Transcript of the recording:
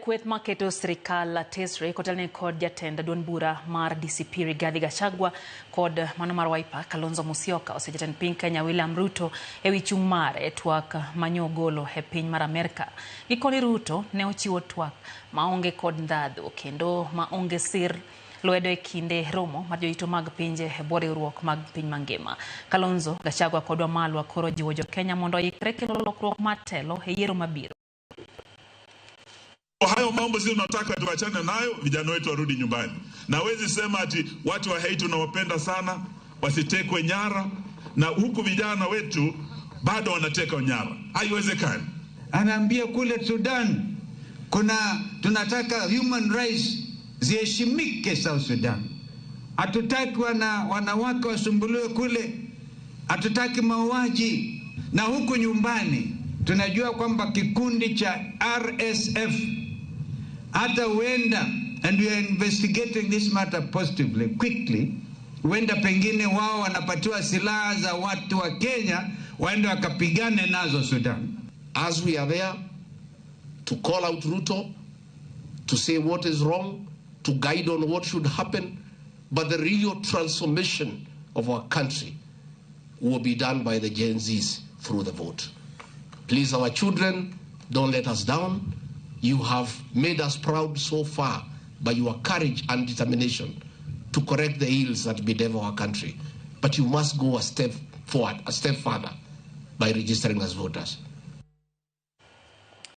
Kweth maketo sirikal tesre kotelne kod jatend duond bura mar DCP Rigathi Gachagua kod mano mar Wiper Kalonzo Musyoka osejatend piny Kenya William Ruto ewi chung' mare e twak manyogolo e piny mar Amerka. Gikone Ruto ne ochiwo twak maonge kod ndhadhu kendo maonge sir lwedo e kinde romo mar jorito mag pinje e bwo riwruok mag piny mangima. Kalonzo, Gachagua kod Wamalwa koro jiwo jo-Kenya mondo oikre kelo lokruok mar telo e yiero mabiro. Hayo mambo sisi tunataka tuachane nayo, vijana wetu warudi nyumbani. Na wezi sema ati watu wa Haiti tunawapenda sana, wasitekwe nyara, na huku vijana wetu bado wanateka nyara. Haiwezekani. Anaambia kule Sudan kuna tunataka human rights ziheshimike South Sudan. Hatutaki wanawake wasumbuliwe kule, hatutaki mauaji. Na huku nyumbani tunajua kwamba kikundi cha RSF hata huenda, and we are investigating this matter positively quickly, huenda pengine wao wanapatiwa silaha za watu wa Kenya waende wakapigane nazo Sudan. As we are there to call out Ruto, to say what is wrong, to guide on what should happen, but the real transformation of our country will be done by the Gen Zs through the vote. Please, our children, don't let us down. You have made us proud so far by your courage and determination to correct the ills that bedevil our country. But you must go a step forward, a step further by registering as voters.